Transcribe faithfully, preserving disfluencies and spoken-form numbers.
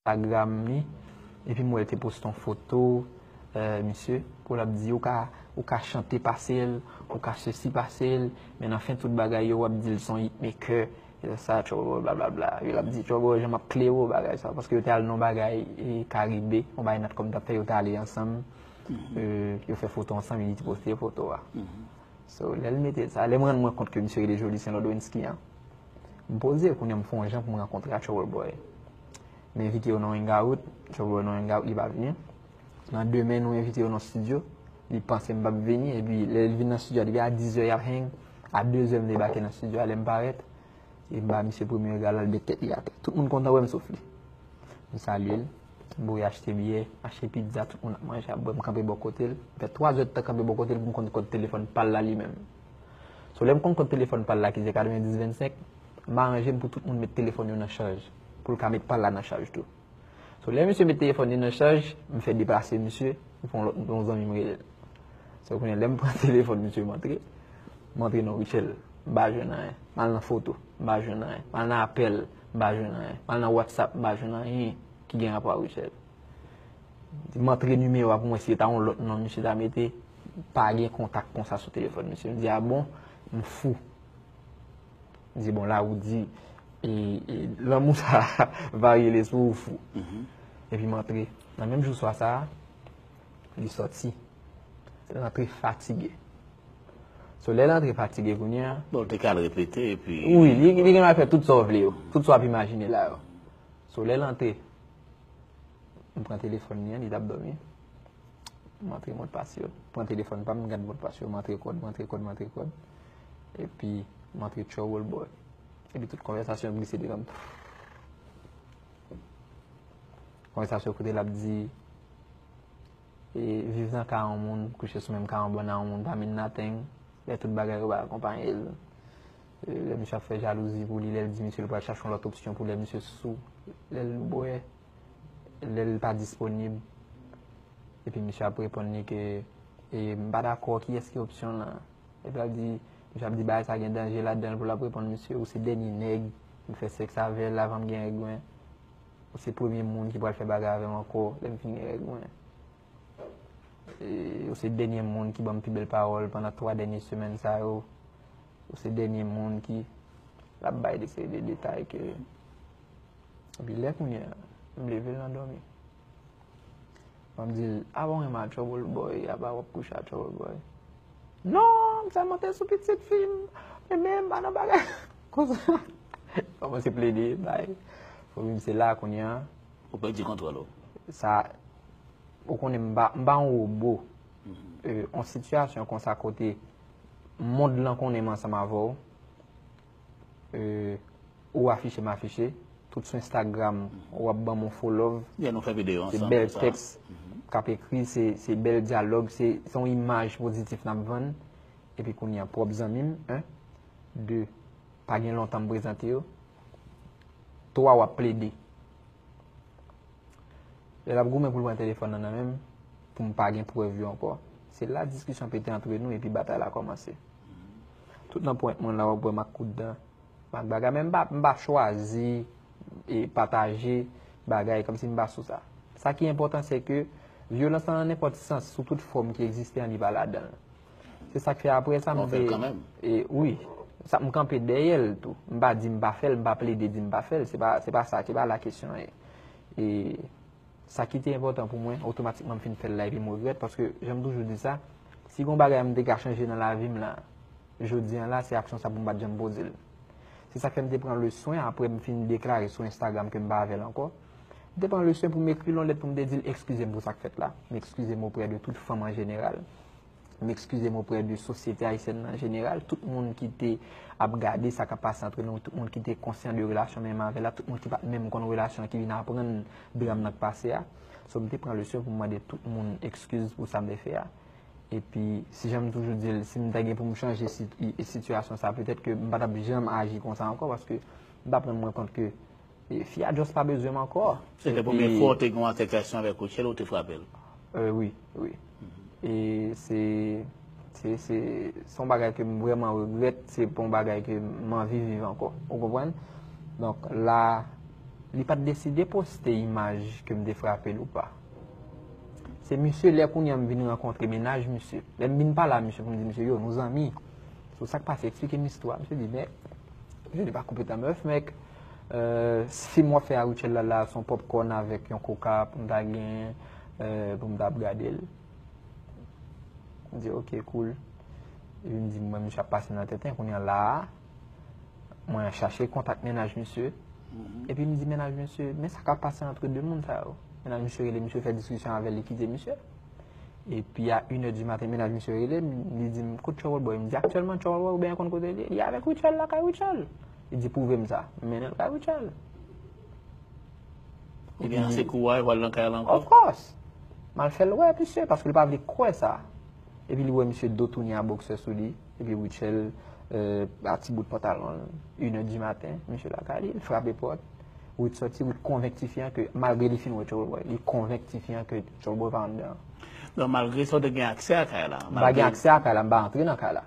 Instagram li, epi m wè l te poste yon foto, eh, misye, pou l ap di, ou ka, ou ka chante pase l, ou ka sesi pase l, men nan fen tout bagay yo, w ap di l se yon hitmaker, e sa, Trouble Boy, blablabla. Yo l ap di, Trouble Boy, jan m ap klere w bagay sa, paske yo te al nan yon bagay, e, Karibe, yon bagay Natcom t ap fè, yo te ale ansanm, e, yo fè foto ansanm, e li te poste foto a. So, lè l mete sa, lè m rann mwen kont ke misye rele Joly Saint Lodwinski an, m poze, kounye a m fè yon jan pou m rankontre a Trouble Boy. M envite yo nan hangout, Trouble Boy nan hangout, li pa vini. Nan demen, nou envite yo nan studio, li panse m p ap vini, epi lè l vin nan studio a, depi a diz è y ap hang, a de zè m debake nan studio a, lè m parèt, e m ba misye premye rega, l al met tèt li atè. Tout moun kontan wè m sof li. M salye l, m voye achte biyè, achte pizza, tout moun ap manje, ap bwè, m kanpe bò kote l. M fè twa zè tan kanpe bò kote l pou m konn kòd telefòn pa l la li menm. So, lè m konn kòd telefòn pa l la ki se katrevenndis vennsenk, m aranje m pou tout moun met telefòn yo nan chaj, pou l ka met pa l la nan chaj tou. So, lè misye met telefòn li nan chaj, m fè deplase misye, m fè yon lòt, yon zanmi m rele l. So, kounye a, lè m pran telefòn misye, m antre, m antre nan Richel, m pa jwenn anyen. M al nan foto, m pa jwenn anyen. M al nan apèl, m pa jwenn anyen. M al nan WhatsApp, m pa jwenn anyen ki gen rapò a Richel. M antre nimewo a pou mwen si se ta yon lòt non misye ta mete, pa gen kontak konsa sou telefòn misye. M di, a bon, m fou. M di, bon, la ou di, e, e, lanmou sa varye lespri ou fou. Epi m antre. Nan menm jou swa sa a, li sòti. L antre fatige. So, lè l antre fatige kounye a, Bon, l te ka al repete, epi wi, li, li gen dwa fè tout sa w vle yo. Tout sa w ap imajine la yo. So, lè l antre, m pran telefòn li an, li t ap dòmi. M antre modpas yo. Pran telefòn pa m, m gad modpas yo, m antre kòd, m antre kòd, m antre kòd. Epi, m antre Trouble Boy. Epi tout konvèsasyon glise devan m. Konvèsasyon kote l ap di, e, viv nan ka yon moun, kouche sou menm ka yon bòn a yon moun, pa mean nothing. Lè tout bagay yo pa akonpaye l. E, lè misye ap fè jalouzi pou li, lè l di misye l pral chache yon lòt opsyon pou lè misye sou, lè l bwè, lè l pa disponib. Epi misye ap reponn li ke, e, m pa dakò, kiyès ki opsyon lan? Epi l ap di, misye ap di bagay sa gen danje ladan l pou l ap reponn misye, ou se dènye nèg m fè sèks avè l avan m gen règ mwen. Ou se premye moun ki pral fè bagay avè m ankò lè m fin gen règ mwen. E, ou se dènye moun ki ban m pi bèl pawòl pandan twa dènye semèn sa yo. Ou se dènye moun ki, l ap bay de seri de detay ke, epi lè kounye a, m leve l nan dòmi. M ap di l, a bon, renmen a Trouble Boy, apa w ap kouche a Trouble Boy? Non, m sèlman te sou pitit fi m, men, men m pa nan bagay konsa. Kòmanse plede, bay. Fò m se la kounye a. Ou pèdi kontwòl ou. Sa, ou konnen m pa, m pa yon wobo. E, yon sitiyasyon konsa kote mond lan konnen m ansanm avè w. E, ou afiche m afiche, tout sou Instagram, w ap ban m yon fo love. Yeah, nou fè videyo ansanm. Se bèl tèks k ap ekri, se, se bèl dyalòg, se, se yon imaj pozitif n ap vann. Epi kounye a, pwòp zanmi m, en, de, pa gen lontan m prezante yo. Twa, w ap plede. Lè l ap goumen pou l pran telefòn nan nan men m, pou m pa gen prèv yo ankò, se la diskisyon pete antre nou epi batay la kòmanse. Tout nan pwent mwen la, w ap wè m ak kout dan, m ak bagay, men m pa, m pa chwazi e pataje bagay kòmsi m pa sou sa. Sa ki enpòtan, se ke vyolans lan nan nenpòt sans, sou tout fòm ki egziste an, li pa ladan l. Se sa k fè apre sa, m te, e, wi, sa, m kanpe dèyè l tou. M pa di m pa fè l, m pa plede di m pa fè l. Se pa, se pa sa, se pa la kesyon ye. E sa ki te enpòtan pou mwen, otomatikman m fin fè l la, epi m regrèt, paske jan m toujou di sa, si gon bagay m te ka chanje nan lavi m la, jodi an la, se aksyon sa pou m pa t janm poze l. Se sa k fè m te pran le swen, apre m fin deklare sou Instagram ke m pa avè l ankò. M te pran le swen pou m ekri l yon lèt pou m te di l eskize m pou sa k fèt la. M eskize m oprè de tout fanm an jeneral. M eskize m oprè de sosyete ayisyèn nan an jeneral, tout moun ki te ap gade sa k ap pase antre nou, tout moun ki te konsyan de relasyon m menm avè l la, tout moun ki pa t menm konn relasyon an, ki vin aprann dram nan k pase a. So, m te pran leson pou m mande tout moun eskiz pou sa m te fè a. Epi, si jan m toujou di l, si m ta gen pou m chanje sit-, i-, sitiyasyon sa, petèt ke m pa t ap janm aji konsa ankò, paske m pa t rann mwen kont ke E fi a just pa bezwen m ankò. Se te premye fwa w te gen yon altèkasyon avèk Rutshelle ou te frape l? Euh, wi, wi. E se, se, se, se yon bagay ke m vrèman regrèt, se pa yon bagay ke m anvi viv ankò. Ou konprann? Donk, la, Li pa t deside poste imaj ke m te frape l ou pa. Se misye lè kounye a m vin rankontre mennaj misye. Lè m vin pale a misye pou m di misye, yo, nou zanmi. Sou sa k pase, eksplike m istwa. Misye di, men, je n'ai pas coupé ta meuf, mec. Euh, fim w ap fè a Rutshelle la, la, se yon popcorn avèk yon coca pou m ta gen, euh, pou m ta ap gade l. M di, ok, cool. Epi m di, mwen, misye ap pase nan tenten, kounye a la a, mwen chache kontak mennaj misye. Epi m di mennaj misye, men sa k ap pase antre de moun sa yo. Mennaj misye rele misye, fè diskisyon avè l, li kite misye. Epi a inè di maten, mennaj misye rele m, li di m, kot Trouble Boy? M di, aktyèlman, Trouble Boy, oubyen konn kote li ye? Li avèk Rutshelle, lakay Rutshelle. Li di, pwouve m sa. M mennen l kay Rutshelle. Ebyen, se kou a, w al nan kay la ankò? Of course. M al fè l wè misye, paske l pa vle kwè sa. Epi li wè misye do tounen a bòksè sou li. Epi Rutshelle, euh, a ti bout pantalon l. Inè di maten, misye lakay li, l frape pòt. Ruth sòti, Ruth konvenk tifi an ke, malgre li fin wè Trouble Boy, li konvenk tifi an ke Trouble Boy pa anndan. Donk, malgre sa, w te gen aksè a kay la? M pa gen aksè a kay la, m pa antre nan kay la.